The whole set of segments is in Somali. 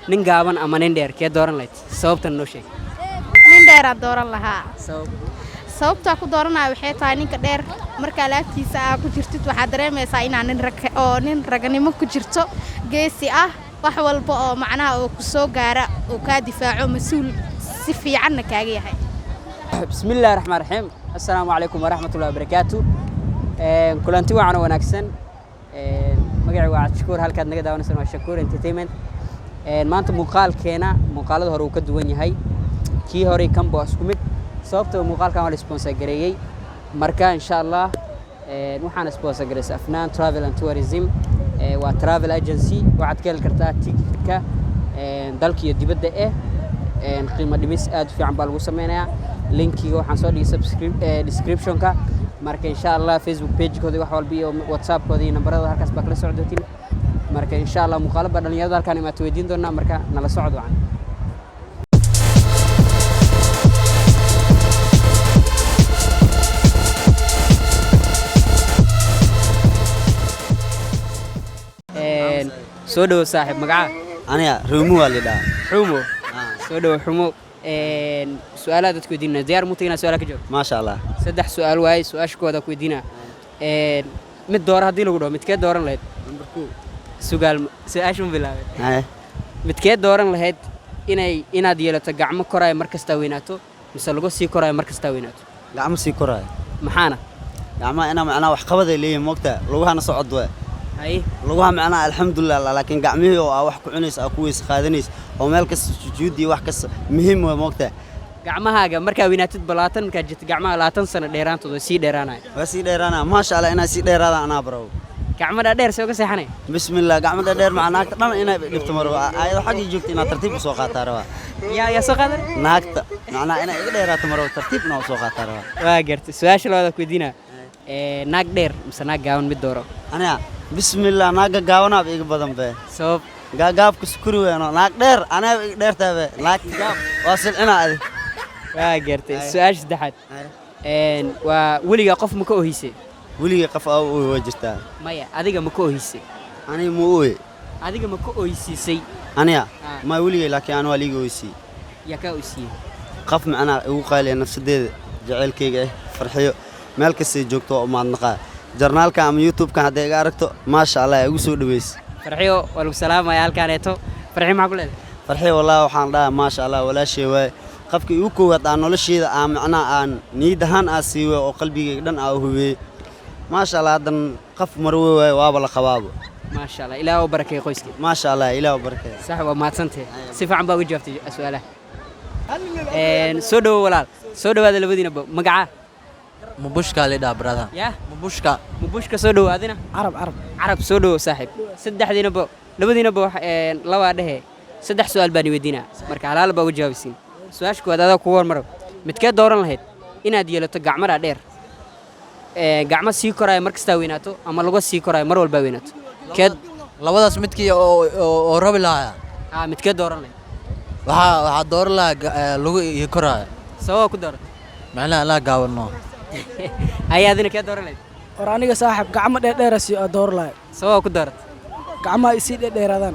Nin gaaban ama nin dheer, kee dooran lahayd? Sababtan noo sheeg. Nin dheeraan dooran lahaa. Sabab? Sababtaa ku dooranaya waxay tahay, ninka dheer markaa laabtiisa aa ku jirtid, waxaad dareemaysaa inaa nin rag oo nin raganimo ku jirto, geesi ah, wax walba oo macnaha oo ku soo gaara oo kaa difaaco, mas-uul si fiicanna kaaga yahay. Bismi illaahi raxmaan raxiim. Assalaamu calaykum waraxmatullahi wabarakaatu. Kulanti wacan oo wanaagsan. Magacay waa Cabdishakuur, halkaad naga daawanaysaan waa Shakuur Entertainment. Maanta muuqaalkeena muuqaalada hore uu ka duwan yahay. Kii hore kanba waa isku mid, sababtoo muuqaalkan waa la sponsor gareeyey. Marka insha Allah waxaan sponsor gareysay Afnaan Travel and Tourism. Waa travel agency, waxaad ka heli kartaa ticketka dalka iyo dibadda eh. Qiimo dhimis aad u fiican baa lagu sameynayaa. Linkiga waxaan soo dhigay descriptionka. Marka insha Allah Facebook pagekooda, wax walba, iyo WhatsAppkooda iyo nambaradooda halkaas baa kala socdotin. Marka insha Allah muuqaalo baa dhalinyarada halkaan imaata weydiin doonaa. Marka nala socod wacan. Soo dhowo saaxiib, magacaa? Aniga Ruumo waa lidhaa. Xumo, soo dhowo Xumo. Su-aalaha dadku weydiinaya, diyaar muta inaad su-aalaha ka jawaabto? Maasha Allah. Saddex su-aal waaye. Su-aasha koowaad ku weydiinaa. Mid doora haddii lagu dhaho, midkee dooran lahayd? Sugaal su-aasha ma bilaabay. Haye. Midkee dooran lahayd, inaad yeelato gacmo koraayo mar kastaa weynaato, mise lagu sii koraayo mar kastaa weynaato? Gacmo sii koraayo. Maxaana? Gacmaha inaa macnaha wax qabaday leeyihin, moogtaa, lugahana socod waay. Haye. Lugaha macnaha alxamdulilah, laakiin gacmihii oo aa wax ku cunaysa, aa ku weyse qaadanaysa, oo meel kasta sujuudi iyo wax kasta muhiim waay, moogtaa. Gacmahaaga markaa weynaatid ba 20 markaa jirtid, gacmaha 20 sano dheeraantood way sii dheeraanaya. Waa sii dheeraanaya, maasha Allah, inaa sii dheeraada anaa baraw. Gacmo dhaadheer see uga seexanaya? Bismillah, gacmo dheer maca naagta dhan inay dhibto marwa, ayadoo xaggii joogta inaad tartiib u soo qaataa rabaa. Yaa soo qaadan? Naagta macnaha inay iga dheeraato marwa, tartiib inaa u soo qaataa rabaa. Waa gartay. Su-aasha labaad ku weydiinaa. Naag dheer mise naag gaaban, mid dooro. Aniga bismillah, naaga gaabanaaba iga badan be. Sabab? Gaagaabka sukuri weeno, naag dheer anaaba iga dheertaabe, naag gaab waa silcinaa adi. Waa gartay. Su-aasha saddexaad. Waa weligaa qof ma ka ohisay? Weligay qof aa u ooy waa jirtaa. Maya, adiga ma ka ohisay? Aniga ma ooye. Adiga ma ka oysiisay? Aniga? Ah. Ma weligay, laakiin aan waa liiga oysiiyey. Yaa kaa oysiiyey? Qof macnaha igu qaaliya, nafsadeeda jaceylkayga ah, Farxiyo, meel kastay joogto waa umaadnaqaa. Jarnaalka ama YouTube-kan hadday iga aragto, maasha Allah, igu soo dhaweysa. Farxiyo waa lagu salaamaya halkaaneeto. Farxiyo maxaa ku leedahay? Farxiyo wallaahi waxaan dhahaa maasha Allah, walaashay waaye, qofka igu koowaad aan nolosheeda aan macnaha aan niyad ahaan aa siiwe oo qalbigayga dhan aa hubiyey, maasha Allah. Haddan qof marwe waaye, waaba la qabaabo. Maasha Allah, ilaah u barakeey qoyska. Maasha Allah, ilaah u barakeeyo. Sax, waa mahadsantahay, si fiican baa uga jawaabtay su-aalaha. Soo dhowo walaal, soo dhowaada labadiinaba. Magacaa? Mubushka lidhaa, brother. Yaa? Mubushka. Mubushka, soo dhowo adina. Carab, Carab. Carab, soo dhowo saaxiib. Saddexdiinaba, labadiinaba labaa dhehe, saddex su-aal baan weydiinaa, marka halaal baa uga jawaabaysiin. Su-aasha koowaad adaa kugu hormaro. Midkee dooran lahayd, inaad yeelato gacmo dhaadheer, gacmo sii koraayo mar kastaa weynaato, ama lugo sii koraayo mar walbaa weynaato? Keed? Labadaas midkii oo rabi lahaa? Aa, midkee dooran lahayd? Waxaa dooran lahaa lugu iyo koraaya. Sababa ku dooratay? Macnaha anaa gaabano. Haye, adina kee dooran lahayd? War aniga saaxib, gacmo dheerdheera sii aa dooran lahay. Sababa ku dooratay? Gacmaha isii dheerdheeraadaan,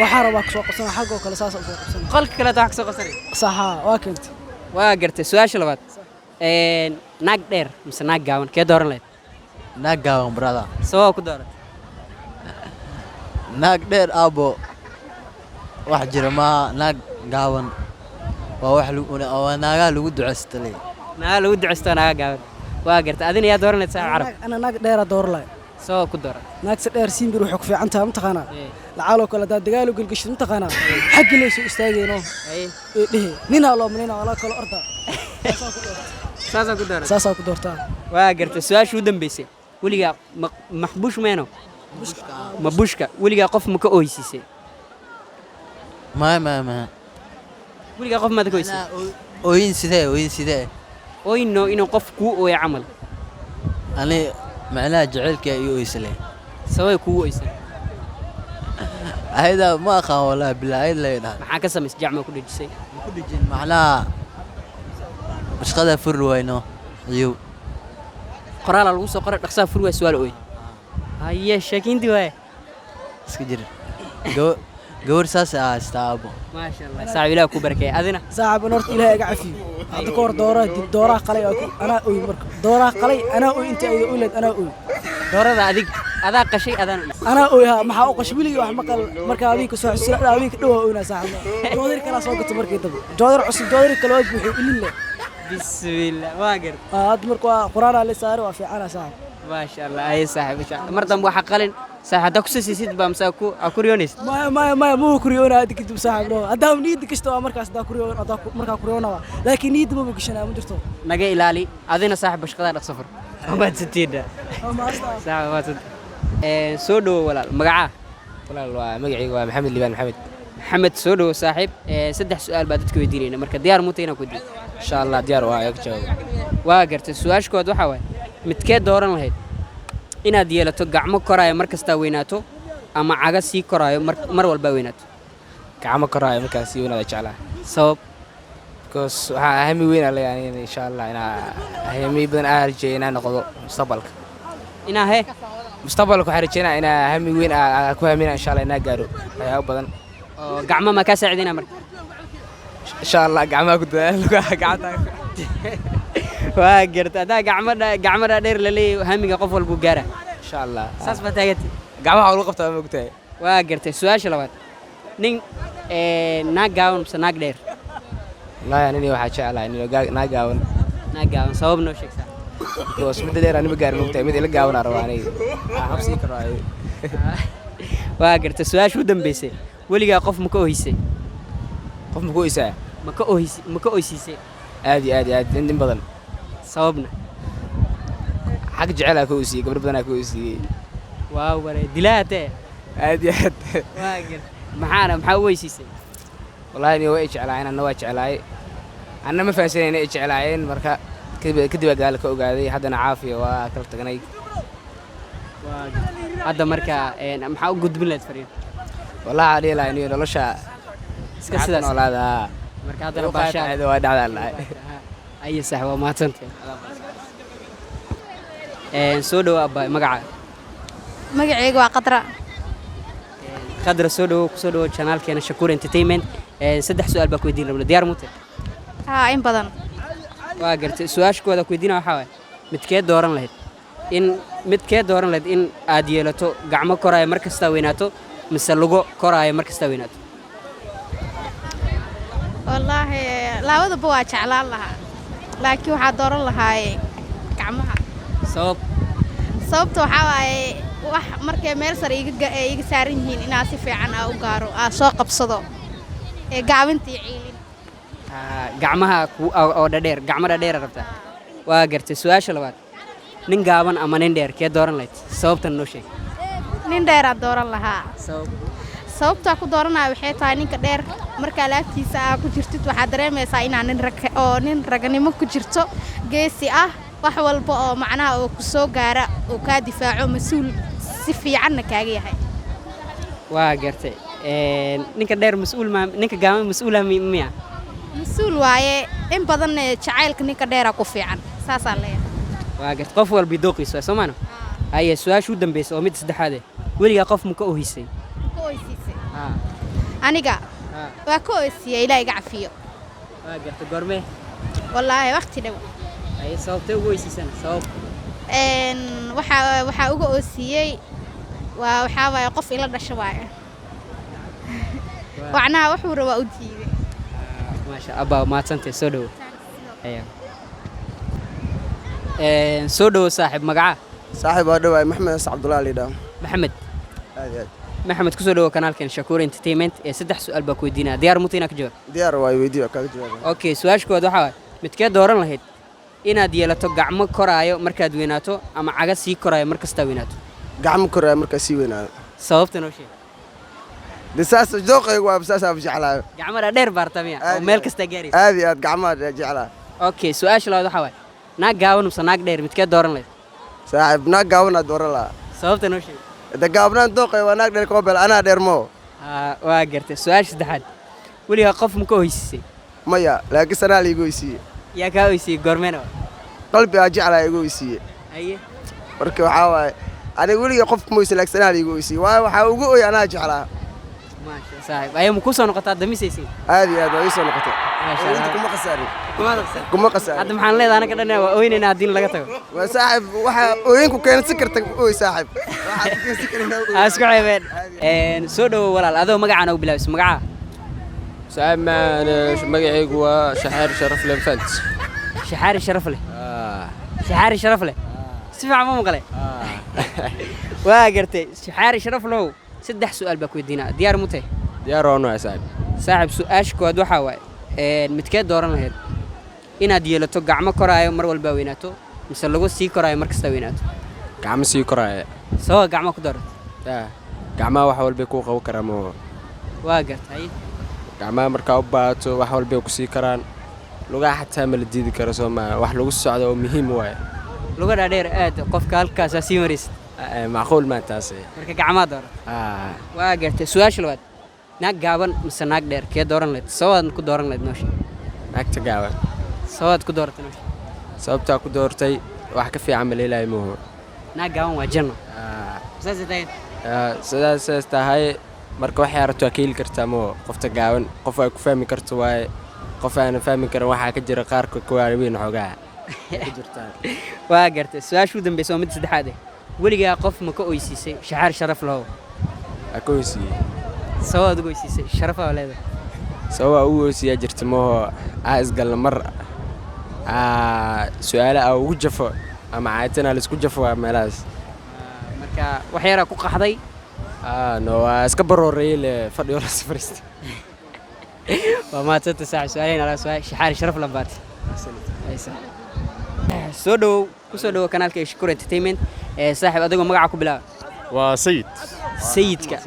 waxaa rabaa kasoo qabsana xaggoo kale, saasa usoo qabsana. Qolka kaleeta wax kasoo qabsanay. Saxaa, waa keentay. Waa gartay. Su-aasha labaad. Naag dheer mise naag gaaban, kee dooran lahayd? Naag gaaban, brother. Sababa ku dooratay? Naag dheer aabo wax jira maaha. Naag gaaban waa wax waa naagaha lagu duceysta le. Naaga lagu duceysto, naaga gaaban, waa gartay. Adina yaa dooran lahayd, saaxib Carab? Ana naag dheera dooran lahay. Sababa ku dooratay? Naagse dheer siimbir waxay ku fiican tahay, mataqaanaa? Ee. Lacaaloo kale haddaad dagaal u gelgeshid, mataqaanaa, xaggi lay soo istaageenoo. Haye. Ee dhehe ninaa loo malina walaa kale orda. Saasaa ku dooratay? Saasaa ku doortaa. Waa gartay. Su-aasha u dambeysay. Weligaa maxbuush meeno mabushka, weligaa qof ma ka oysiisay? Maya, maya, maya. Weligaa qof maad ka oysisay? Ooyin sidee? Ooyin sidee? Oyno inuu qof kuu ooyo camal. Ani macnaha jaceylka iyo oysale. Sababay kugu oysan? Ayada ma aqaan, wallahi bilaa ayad lay dhahay. Maxaa ka samaysay? Jacmaa ku dhejisay? Ku dhejin, macnaha shaqada furi wayno iyo Qoraalaa lagu soo qoray, dhaqsaa fur waay, su'aal ooy. Haye, sheekiintii waaye. Iska jir. Gabar saas aa haystaa, aabo. Maasha Allah, saaxiib, Ilaah ku barakeeya. Adina? Saaxiib, horta Ilaahay iga cafiyo. Hadda ka hor dooraha dib dooraha qalay anaa oy. Marka dooraha qalay anaa oy, inta ayda oyleed anaa oy. Doorada adig adaa qashay, adaan? Anaa oy, ha. Maxaa u qashay? Weligii wax maqal. Marka habeenka soo xasuusina, habeenka dhow waa oynaa, saaxiib. Joodari kalaa soo gato markii dambe, joodar cusub, joodari kale waa buuxiyo ilin leh. Bismillah, waa gar. Hadda marka waa quraanaa la saaray, waa fiicana, saaxiib. Maasha Allah. Ay saaxiib, insha Allah mar dambe waxa qalin, saaxiib, haddaa kusoo siisid baa mise ku aa ku riyoonaysid? Maya, maya, maya, ma kuriyoona hadda kadib, saaxiib. No, haddaa niyadda kashto waa markaas, haddaa kuriyoon, haddaa markaa kuriyoona waa, laakiin niyadda maba gashanaa, ma jirto. Naga ilaali adina, saaxiib. Bashqadaa dhaqso fur. Waa mahadsantiina, saaxiib, waa mahadsantihiin. Soo dhowo walaal, magacaa? Walaal, waa magacayga waa Maxamed Liibaan Maxamed. Maxamed, soo dhowo saaxiib. Saddex su'aal baa dadka weydiinayna, marka diyaar muuta inaan ku weydiiyo? Insha Allah, diyaar waa, ka jawaabo. Waa gartay. Su-aasha koowaad waxaa waaye: midkee dooran lahayd, inaad yeelato gacmo koraayo mar kastaa weynaato ama caga sii koraayo mar walbaa weynaato? Gacmo koraayo markaas sii weynaada jeclaa. Sabab? Because waxaa ahami weyn aa leeyahay insha Allah inaa ahami badan aa rajeeyo inaa noqdo mustaqbalka. Inaa hee? Mustaqbalka waxaa rajeynaa inaa hami weyn aa ku hamina insha Allah inaa gaaro waxyaabo badan. Oo gacmo ma kaa saacidinaa marka? Insha Allah, gacmaha ku dadaal, lugaha gacanta. Waa garta. Haddaa gacmo dhaadheer la leeyahay, hamiga qof walbuu gaara. Insha Allah. Saas baa taagantay. Gacmaha waa lagu qabtaa, ma ogtahay. Waa gartay. Su-aasha labaad: nin naag gaaban mise naag dheer? Wallaahi anini waxaa jeclahay nin naag gaaban. Naag gaaban, sabab noo sheegtaa. Because midda dheer anima gaarin, mogtahay, mid ila gaaban aa rabaa aniga. Aa habsii karo ay. Waa gartay. Su-aasha u dambeysay: weligaa qof ma ka ohisay? Qof ma ku isaa? Ma ka ohisi, ma ka oysiisay? Aad iyo aad iyo aad, in badan. Sababna? Xag jecelaa ka osiiyey, gabdho badanaa ka osiiyey. Waa waray dilaatee. Aad iyo aad. Waa gartay. Maxaana maxaa u weysiisay? Wallaahi ni waa i jeclaayeen, anna waa jeclaay, anna ma fahansanay inay i jeclaayeen. Marka kadib aa gadaal ka ogaaday. Haddana caafiya, waa kala tagnay. Waa gartay. Hadda marka maxaa u gudbin lahayd fariin? Wallahi waxaa dhihi lahaa niyo nolosha iska sidaas noolaada. Marka haddana baashaa waa dhacdaa lahay. Aye sax, waa mahadsantahay. Soo dhawo abba, magaca? Magacayga waa Qadra. Khadra, soo dhawo, kusoo dhawo channelkeena Shakuur Entertainment. Saddex su'aal baa ku weydiin rabna, diyaar mute? Haa, in badan. Waa gartay. Su-aasha koowaad ku weydiina waxaa waaye: midkee dooran lahayd in midkee dooran lahayd in aad yeelato gacmo koraayo mar kastaa weynaato mise lugo koraayo mar kastaa weynaato? Wallaahi labadaba waa jeclaan lahaa, laakiin waxaa dooran lahaa gacmaha. Sabab? Sababta waxaa waaye, wax markay meel sare ay iga saaran yihiin inaa si fiican aa u gaaro, aa soo qabsado ee gaabinta iyo ciilin. Gacmaha oo dhadheer, gacmo dhadheera rabtaa. Waa gartay. Su-aasha labaad: nin gaaban ama nin dheer, kee dooran lahayd? Sababtan noo sheeg. Nin dheeraa dooran lahaa. Sabab? Sababtaa ku dooranaya waxay tahay, ninka dheer markaa laagtiisa aa ku jirtid waxaad dareemaysaa inaa nin rag oo nin raganimo ku jirto, geesi ah, wax walba oo macnaha oo ku soo gaara oo kaa difaaco, mas-uul si fiicanna kaaga yahay. Waa gartay. Ninka dheer mas-uul ma ninka gaaban mas-uula miya? Mas-uul waaye. In badanna jacaylka ninka dheera ku fiican, saasaan leeyahay. Waa gartay. Qof walbi dooqiisa waa soo maana. Haye, su-aasha u dambeysa oo mid saddexaad eh: weligaa qof ma ka ohisay? Ka oysiisay aniga? Waa ka oysiiya, Ilaah iga cafiyo. Waa gartay. Goormee? Wallaahi waqti dhow. Haye, sababtee ugu oysiisana, sabab? Waxaa uga oosiiyey waa waxaa waaye qof ila dhasho waaye, macnaha wuxuu rabaa u diiday. Maasha abba, mahadsantahay. Soo dhowo. Haya. Soo dhowo saaxiib, magaca? Saaxiib, waa dhawaay. Maxamed Xasan Cabdullahi la yidhaah. Maxamed. Aad iyo aad. Maxamed, kusoo dhowo kanaalkan Shakuur Entertainment. Ee saddex su'aal baa ku weydiinaya, diyaar muta inaa ka jawaab? Diyaar waay, weydiiyo, waa kaaga jawaaba. Okay, su-aasha koowaad waxaa waaye: midkee dooran lahayd, inaad yeelato gacmo koraayo markaad weynaato ama caga sii koraayo mar kastaa weynaato? Gacmo koraya markaa sii weynaado. Sababta noo sheeg. De saas dooqaygu waa, saasaa jeclaayo. Gacmo dhaadheer baarta miya oo Aad iyo meel aad. kastaa gaaraysa? Aad iyo aad, gacmaha jeclaa. Okay, su-aasha labaad waxaa waaye: naag gaaban mise naag dheer, midkee dooran lahayd? Saaxiib, naag gaabanaa dooran lahaa. Sababta noo sheeg. De gaabnaan dooqay waa, naag dheer kama bel, anaa dheer moo. Haa, waa gartay. Su-aasha saddexaad: weligaa qof ma ka oysiisay? Maya, laakiin sanaa la igu oysiiye. Yaa kaa oysiiyey, goormeena? Qalbi aa jeclaa igu oysiiye. Haye. Marka waxaa waaye, aniga weligay qof kuma oysin, laakiin sanaa la igu oysiiye, waayo waxaa ugu oy anaa jeclaa. Maasha saaxiib, ayaa ma ku soo noqotaa damisaysiin? Aad iyo aad waa ii soo noqotay. Maasha Ooyinta Allah. kuma khasaarin. Kuma khasaarin. Kuma khasaarin. Hadda maxaan leedahay anaga dhan waa oynaynaa haddii laga tago. Waa saaxiib, waxaa ooyinku keensan karta ooy saaxiib. Waxaad ku keensan karin. Aa isku ceebeen. Soo dhawow walaal, adoo magacaan ugu bilaabaysa magacaa. Saaxiib maan, magacaygu waa Shaxaar Sharaf leh fant. Shaxaari sharaf leh. Shaxaari sharaf leh. Si fiican ma maqlay? Waa gartay. Shaxaari sharaf low. Saddex su'aal baa ku weydiinaa. Diyaar mu tahay? Diyaar waan nahay saaxiib. Saaxiib, su'aasha koowaad waxaa waaye midkee dooran lahayd, inaad yeelato gacmo koraayo mar walba weynaato mise lagu sii koraayo mar kasta weynaato? Gacmo sii koraaya. Sababa gacmo ku dooratay? Gacmaha wax walbay kuu qaban karaan moo. Waa gartay. Gacmaha markaa u baahato wax walbay ku sii karaan. Lugaha xataa ma la diidi karo, soo maa wax lagu socdo oo muhiim waaye. Luga dhaadheer aad qofka halkaasaa sii maraysid. Macquul maa taas. Marka gacmaha dooratay. Waa gartay. Su-aasha labaad, naag gaaban mise naag dheer kee dooran lahayd? Sababaad ku dooran lahayd noosha? Naagta gaaban. Sababaad ku dooratay noosha? Sababtaa ku doortay wax ka fiican ma leelahay mooho. Naag gaaban waa janno. Saasay tahay. Sidaas tahay, marka waxay aragto waa ka heli kartaa moo. Qofta gaaban qof ay ku fahmi karto waaye, qof aanan fahmi karin waxaa ka jira qaarka kuwaa weyn xoogaa. Waa gartay. Su-aasha u dambeysa waa mid saddexaad ah, weligaa qof ma ka oysiisay, Shaxaar sharaf lahow? Waa ka oysiiyey. Sababaad uga oysiisay? Sharafaa leedahay. Sababaa ugu oysiiyaa jirta mooho, aa isgalna mar aa su-aale aa ugu jafo ama caaytana laisku jafo waa meelahaas. Marka wax yaraa ku qaxday. No, waa iska barooreeyey le fadhiyo la fariista. Waa mahadsanta saaxib, su-aalaheen alaa su-aal Shaxaar sharaf lambaat. Soo dhowow, ku soo dhowow kanaalka Shakuur Entertainment. Ee saaxiib, adigoo magaca ku bilaaba. Waa Sayid. Sayidka.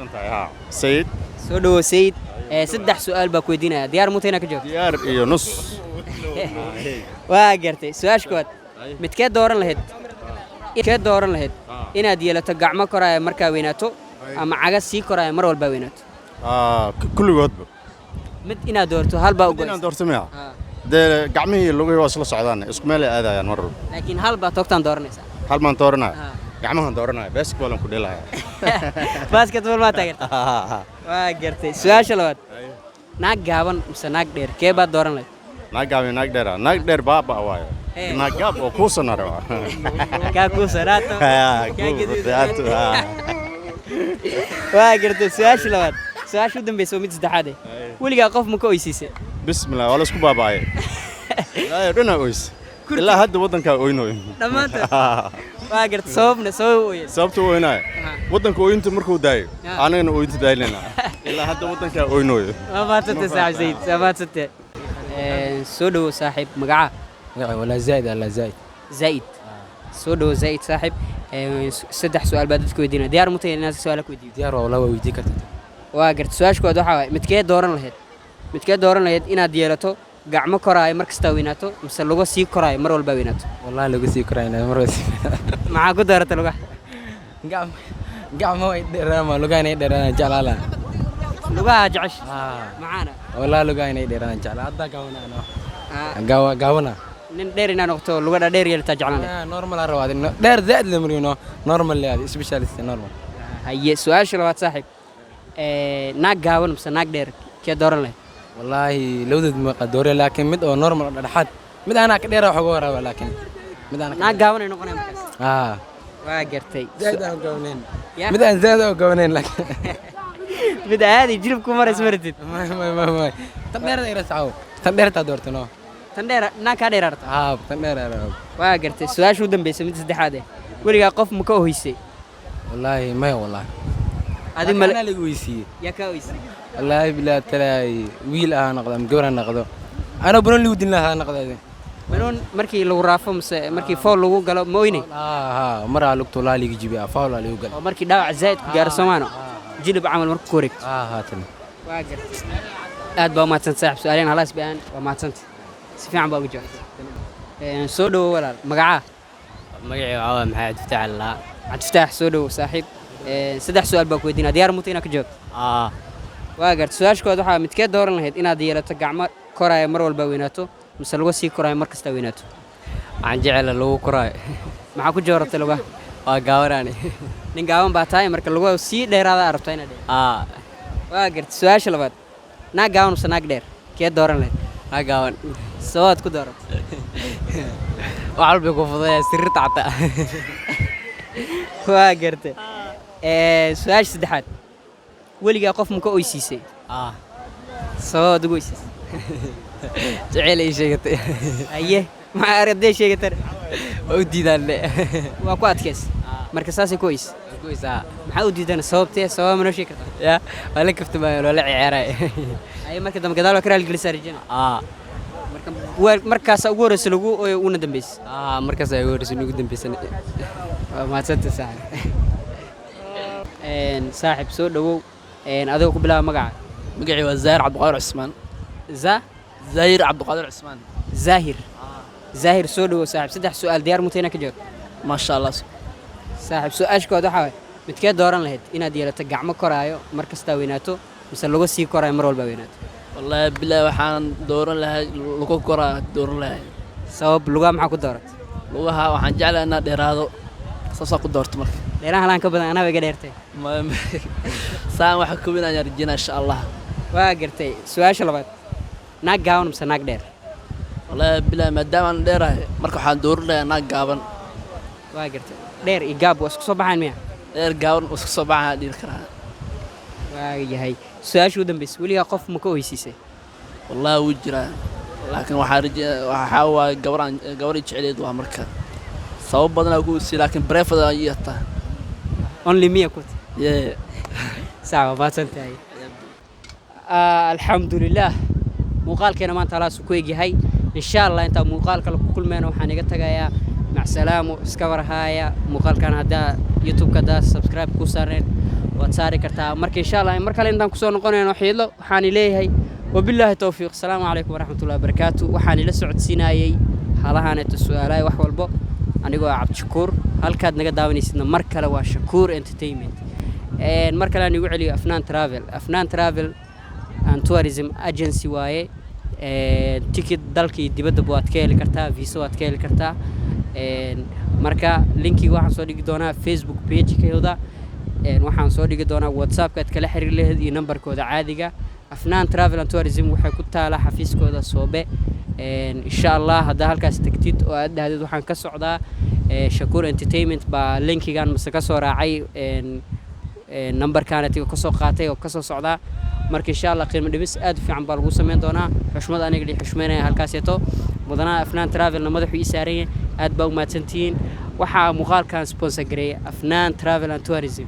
Sayid. Soo dhowow Sayid. Ee saddex su'aal baa ku weydiinaya, diyaar muta inaad ka jawaabto? Diyaar iyo nus. Waa gartay. Su-aasha koowaad, midkee dooran lahayd, kee dooran lahayd, inaad yeelato gacmo koraaya markaa weynaato ama caga sii koraaya mar walbaa weynaato? Kulligoodba. Mid inaad doorto, hal baa u Inaan go'aysa. doorto miya? Dee gacmihii iyo lugihii waa isla socdaan, isku meel ay aadayaan mar walba. Laakiin hal baa toogtaan dooranaysaa. Hal maan dooranaya? Gacmahan dooranaya, basketball aan ku dhelaya. Basketball maa taageerta? Waa gartay. Su-aasha labaad, naag gaaban mise naag dheer kee baad dooran lahayd? Naag gaaban, naag dheera, naag dheer baaba waayo. Naag gaab oo kuusan raba. Kaa kuusanaato kaa gaduudanaato. Waa gartay. Su-aasha labaad, su-aasha u dambeysa waa mid saddexaad eh, weligaa qof ma ka oysiisay? Bismillah, waa la isku baaba'ay. Ilaahay dhanaa oys. Ilaa hadda waddankaa oynoy. Dhammaantood? Waa gartay. Sababna, sabab u oyay? Sababta u oynayo, waddanka ooyinta markuu daayo anagana ooyinta daaynayna. Ilaa hadda waddankaa oynoyo. Waa mahadsantay saaxiib Sayid, waa mahadsantay. Soo dhowow saaxiib, magacaa? Magaca walaa Zaid alla Zaid. Zaid, soo dhowow Zaid saaxiib. Saddex su'aal baa dadka weydiinaya, diyaar mutay inaad su'aala ku weydiiyo? Diyaar waa walaa, waa weydii kartaa. Waa gartay. Su-aasha koowaad waxaa waaye, midkee dooran lahayd, midkee dooran lahayd, inaad yeelato gacmo koraayo mar kastaa weynaato mise lugo sii koraayo mar walbaa weynaato? Wallahi lagu sii koraynaa mar walba. Maxaa ku dooratay lugaha? Gacmo ay dheeraan ma lugaha inay dheeraan jeclaa lahaa. Lugaha jecesh macaana. Wallahi lugaha inay dheeraan jeclaa, hadda gaabana ano. Gaawa gaabana. Nin dheer inaad noqoto, luga dhaadheer yeelataa jeclaan lahayd? Normal aan rabaa, dheer zaid la mariyo, normal le specialist normal. Haye, su-aasha labaad saaxiib, naag gaaban mise naag dheer kee dooran lahayd? Wallaahi labadood ma qadoore, laakiin mid oo normal oo dhexdhexaad, mid anaa ka dheer wax uga waraaba, laakiin mid aan Naag gaaban ay noqonaya markaas. Ah. Waa gartay. Zaid aan gaabnayn. Ya? Mid aan zaid oo gaabnayn laakiin. Mid aadi jilib ku marays maratid. May may may may, tan dheer ay rasaw, tan dheer taa doortano. Tan dheer, naag kaa dheer arta. Ah, tan dheer ay rabaa. Waa gartay. Su-aasha u dambeysa, mid saddexaad eh, weligaa qof ma ka ohoysay? Wallaahi maya wallaahi. Adi male? Anaa lagu weysiiyey. Yaa kaa oysay? Wallaahi bilaa talaay, wiil ah noqdo ama gabar ha noqdo, anaa bunan ligu dilin lahaa noqdo. Manuun markii lagu raafo mise markii fool lagu galo ma oynay? Haa, maraa lugta wallaahi ligu jibiya, faul aa ligu galay. Oo markii dhaawac zaa'id ku gaaro soomaano, jilib camal marka ku wareegto. Haa haa, tan. Waa gartay, aad baa umahadsan saaxib. Su-aaleen halaas bi-aan, waa mahadsanta, si fiican baa uga jawaabtay. Soo dhowo walaal, magacaa? Magacii waxaa waaye Maxamed Cabdifataax Allaa. Cabdifataax, soo dhowo saaxiib. Saddex su-aal baa ku weydiinaa, diyaar muta inaad ka jawaabto? Waa gartay. Su-aasha koowaad waxaa, midkee dooran lahayd, inaad yeelato gacmo koraaya mar walba weynaato mise lagu sii koraayo mar kasta weynaato? Waxaan jecela lagu koraayo. Maxaa ku jooratay lugaha? Waa gaabanaani. Nin gaaban baa tahay, marka lagu sii dheeraada aa rabtaa inaad dheer. Waa gartay. Su-aasha labaad: naag gaaban mise naag dheer, kee dooran lahayd? Naag gaaban. Sababaad ku dooratay? Wax walbay ku fududaya, sariirta xataa. Waa gartay. Su-aasha saddexaad: weligaa qof ma ka oysiisay? Ah. Sababaad ugu oysiisay? Jeceyl ay sheegatay. Aye, maxaa arday sheegatana? Waa u diidaan le. Waa ku adkays marka, saasay ku oys? Ku oysaa. Maxaa u diidana? Sababtee? Sababa ma noo sheegi kartaa? Ya, waa la kaftamaayo, waa la ciyaaraay. Aye, marka dambe gadaal waa ka raaligelisaa rajana? Ah. Marka markaasa ugu horreysa lagu ooyo uuna dambeysay? Ah, markaas ay ugu horreysay, ugu dambeysay. Waa mahadsanta, saaxib. Saaxib, soo dhawow. Adigoo ku bilaaba magaca. Magacii waa Zaahir Cabdiqaadir Cusmaan. Za? Zaahir Cabdiqaadir Cusmaan. Zaahir, Zaahir, soo dhawow saaxib. Saddex su'aal diyaar mutay inaad ka jawaabto? Maasha Allah. Saaxib, su-aasha kood waxaa waay: midkee dooran lahayd, inaad yeelato gacmo koraayo mar kastaa weynaato, mise lugo sii koraayo mar walba weynaato? Wallaahi bilaahi, waxaan dooran lahay lugo koraa dooran lahay. Sabab, lugaha maxaa ku dooratay? Lugaha waxaan jeclahay inaan dheeraado, saasaa ku doorto marka. Dheeraha halaan ka badan anaa iga dheertay. Saan waxa kobinayaan rajinaa, insha Allah. Waa gartay. Su-aasha labaad: naag gaaban mise naag dheer? Wallaahi bilaahi, maadaama aan dheerahay, marka waxaan dooran lahaa naag gaaban. Waa gartay. Dheer iyo gaab waa isku soo baxaan miya? Dheer gaaban waa isku soo baxaan dhihi karaa. Waa yahay. Su-aasha ugu dambaysa: weligaa qof ma ka oysiisay? Wallaahi wuu jiraa, laakiin waxaa raje waxaa waaye gabar aan gabar i jeceleed waa, marka sabab badanaa ku siiyey, laakiin private ay hataa. Only miya ku? Yeah. Sax, waa mahadsan tahay. Alxamdulilah, muuqaalkeena maanta halaasu ku egyahay. Insha Allah intaa muuqaal kale ku kulmeyna, waxaan iga tagayaa macsalaamo. Iska warhaaya. Muuqaalkan haddaa YouTube-ka haddaa subscribe ku saareen, waad saari kartaa. Marka insha Allah mar kale intaan kusoo noqonayno xiidlo, waxaan leeyahay wabilaahi towfiiq. Asalaamu calaykum waraxmatullahi wabarakaatu. Waxaan ila socodsiinayey halahaneeto su-aalaha wax walbo anigoo ah Cabdishakuur. Halkaad naga daawanaysidna mar kale waa Shakuur Entertainment. Mar kale aan igu celiyo Afnaan Travel. Afnaan Travel and Tourism Agency waaye. Ticket dalka iyo dibaddaba waad ka heli kartaa, visa waad ka heli kartaa. Marka linkiga waxaan soo dhigi doonaa Facebook pagekooda, waxaan soo dhigi doonaa WhatsAppka aad kala xiriir lahayd iyo nambarkooda caadiga. Afnaan Travel and Tourism waxay ku taalaa xafiiskooda Soobe. Insha Allah haddaa halkaas tagtid oo aad dhahdid waxaan ka socdaa Shakuur Entertainment baa linkigan mase ka soo raacay, nambarkaana tiga kasoo qaatay oo kasoo socdaa, marka insha Allah qiimo dhimis aad u fiican baa lagu sameyn doonaa. Xushmad aniga li xushmeynaya halkaaseeto mudanaha Afnaan Travelna madaxuu ii saaran yahay. Aad baa u mahadsantihiin. Waxaa muuqaalkan sponsor gareeyay Afnaan Travel and Tourism.